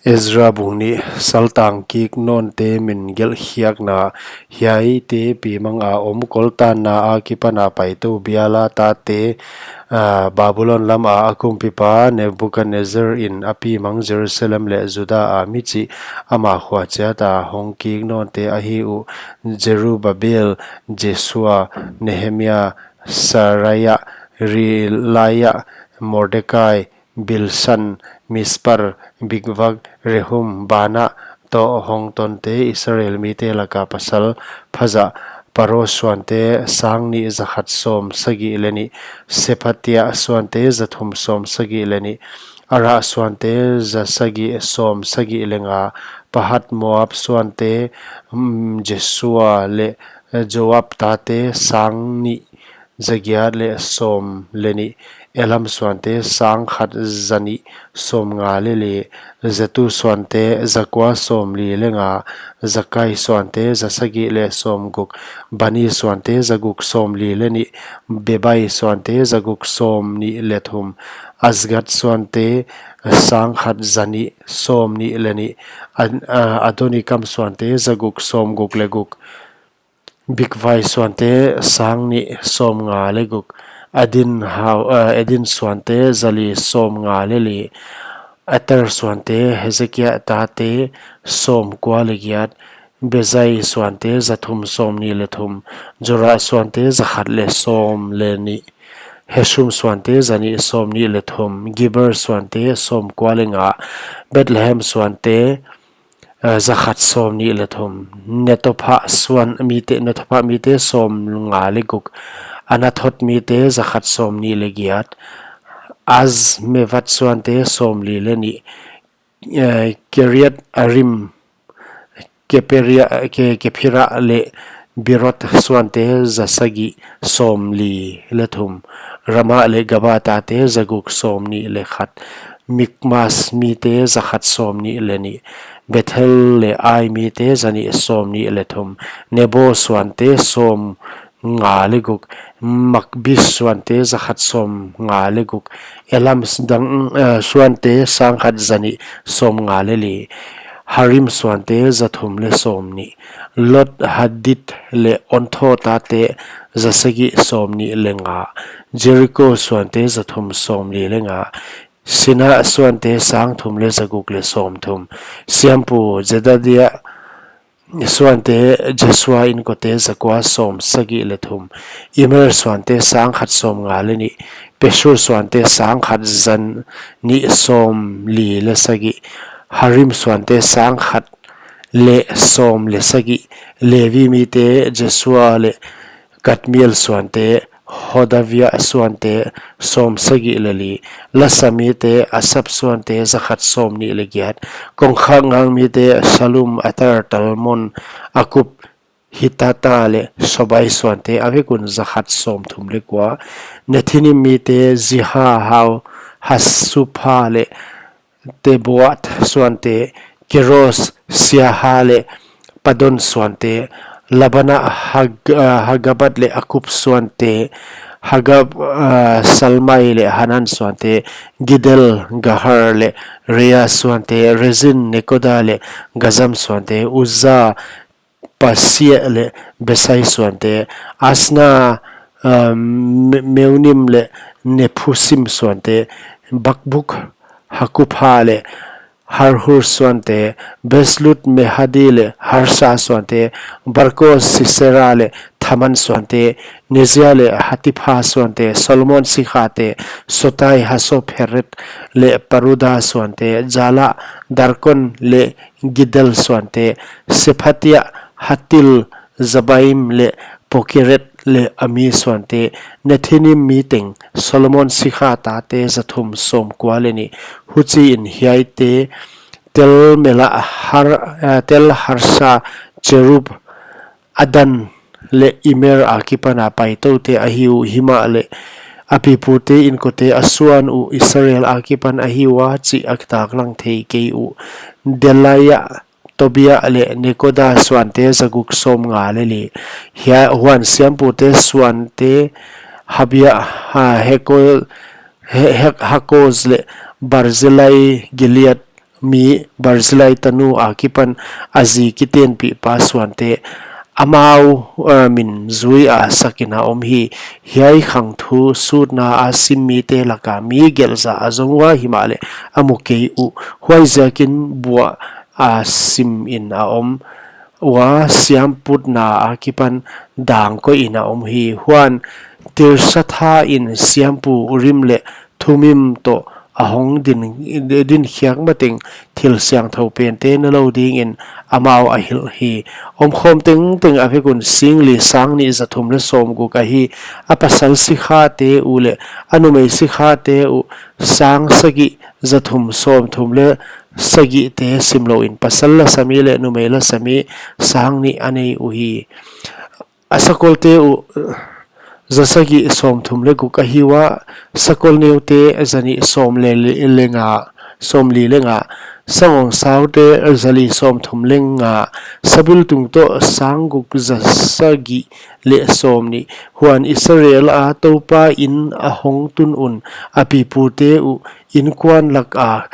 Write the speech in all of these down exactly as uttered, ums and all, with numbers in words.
Ezra bung nih. Saltang kik nawnte min gelhkhiakna. Hiaite pimanga om, koltanna akipana paitou biala tate, aa, Babulon lama a kumpipa Nebuchadnezzar in a pimang Jerusalem leh Juda a mi chih ama khua chiata hong kik nawnte ahi uh: Zerubbabel, Jesua, Nehemia, Saraia, Rilaia, Mordekai, Bilsan, Mispar, Bigvak, Rehum, Bana toh hong tonte, Israel mite laka pasal phazah. Parosh suante sang nih zakhat sawm sagih leh nih. Sephatia suante zathum sawm sagih leh nih. Ara suante zasagih sawm sagih leh nga. Pahat-Moab suante, mm, Jesua leh Joab tate, sang nih zagiat leh sawm leh nih. Elam suante sang khat zanih sawmnga leh li. Zatu suante zakua sawmli leh nga. Zakai suante zasagih leh sawmguk. Bani suante zaguk sawmli leh nih. Bebai suante zaguk sawmnih leh thum. Azgad suante sang khat zanih sawmnih leh nih. An-, a-, Adonikam suante zaguk sawmguk leh guk. Bigvai suante sang nih sawmnga leh guk. Adin hau, eh, Adin suante zali sawmnga leh li. Ater suante Hezekia tate sawmkua leh giat. Bezai suante zathum sawmnih leh thum. Jora suante zakhat leh sawm leh nih. Hashum suante zanih sawmnih leh thum. Gibar suante sawmkua leh nga. Bethlehem suante, eh, zakhat sawmnih leh thum. Netopha suan mite, Netopha mite sawmnga leh guk. Anathoth mite zakhat sawmnih leh giat. Azmavet suante sawmli leh nih. Eh, Kiriat-arim, Keperia, Ke-, Kephira leh Beeroth suante zasagih sawmli leh thum. Rama leh Gaba tate zaguk sawmnih leh khat. Mikmas mite zakhat sawmnih leh nih. Bethel leh Ai mite zanih sawmnih leh thum. Nebo suante sawmnga leh guk. Magbis suante zakhat sawmnga leh guk. Elam s-, dang, eh, suante sang khat zanih sawmnga leh li. Harim suante zathum leh sawmnih. Lod, Hadid leh Ono tate zasagih sawmnih leh nga. Jeriko suante zathum sawmli leh nga. Senaa suante sang thum leh zaguk leh sawmthum. Siampu Zedadia suante, Jesua inkote zakua sawmsagih leh thum. Immer suante sang khat sawmnga leh nih. Pashur suante sang khat zanih sawmli leh sagih. Harim suante sang khat leh sawm leh sagih. Levi mite Jesua leh Kadmiel suante, Hodavia suante sawmsagih leh li. Lasa mite Asap suante zakhat sawmnih leh giat. Kongkhak ngang mite Sallum, Ater, Talmon, Akub, Hatita leh Sobai suante a vek un zakhat sawmthum leh kua. Nethinim mite Ziha, Hau, Hasufa leh Tabaot suante, Keros, Siaha leh Padon suante, Labana, Hag-, ah, Hagaba leh Akub suante, Hagab, ah, Salmai leh Hanan suante, Giddel, Gahar leh Reaia suante, Rezin, Nekoda leh Gazam suante, Uzza, Pasea leh Besai suante, Asna, ah, Me-, Meunim leh Nephusim suante, Bakbuk, Hakupha leh Harhur suante, Bezlut, Mehadi leh Harsa suante, Barkos, Sisera leh Thaman suante, Nezia leh Hatipha suante, Solomon sikhate, Sotai, Hasopheret leh Peruda suante, Jala, Darkon leh Giddel suante, Sephatia, Hattil, Zebaim leh Pokeret leh Ami suante, Nethinim mi teng, Solomon sikha tate zathum sawmkua leh nih. Huchiin hiaite, Tel Mela, Har-, eh, Tel Harsa, Kerub, Adan leh Immer akipana paitoute ahi uh. Himahleh a pipute inkote a suan uh Israel akipan ahi ua chih a kitaklang thei kei uh. Delaia, Tobia leh Nekoda suante zaguk sawmnga leh li. Hia-, huan siampute suante Habia, ha, Heko-, He-, He-, Hakoz leh Barzilai, Gilead mi Barzillai tanu akipan a zi kitenpihpa suante, amau, eh, min zui a sakin a om hi. Hiai khangthu sutna a sim mite laka mi gelh za a zong ua, himahleh a mu kei uh. Huaiziakin buah a simin a om ua, siamputna akipan dang koihin a om hi. Huan Tirsa thain siampu Urim leh Thumim toh a hong din, dinkhiak mateng thil siangthou pente ne lou dingin amau a hilh hi. Omkhawm tengteng a vek un singli sangnih zathum leh sawmguk ahi. A pasal sikhate uh leh a numei sikhate uh sangsagih zathum sawmthum leh sagihte simlouin, pasal lasa mi leh numei lasa mi sangnih a nei uhi. A sakolte uh zasagih sawmthum leh guk ahi ua, sakol neute zanih sawm leh li-, leh nga, sawmli leh nga, sangawngsaute zali sawmthum leh nga, sabiltung toh sangguk zasagih leh sawmnih. Huan Israel a Toupa in a hong tun un, a pipute uh inkuan laka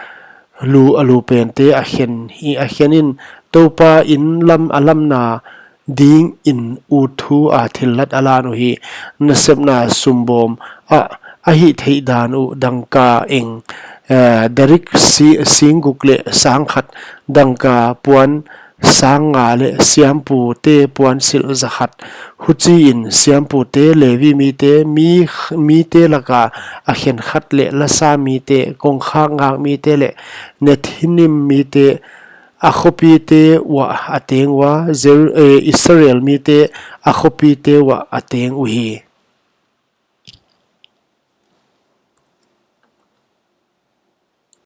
lu a lu pente a khen hi, a khenin, Toupa in lam a lamna dingin ut thu a thillat a lan uhi. Nasepna sumbawm a, a hihtheih dan uh dangka eng, eh, darik si-, singguk leh sangkhat, dangka puan sangnga leh siampute puansilh zakhat. Huchiin siampute, Levi mite, mi, mite laka a khenkhat leh lasa mite, kongkhak ngak mite leh Nethinim mite, a khopite uah a teng ua, Jer-, eh, Israel mite a khopite uah a teng uhi.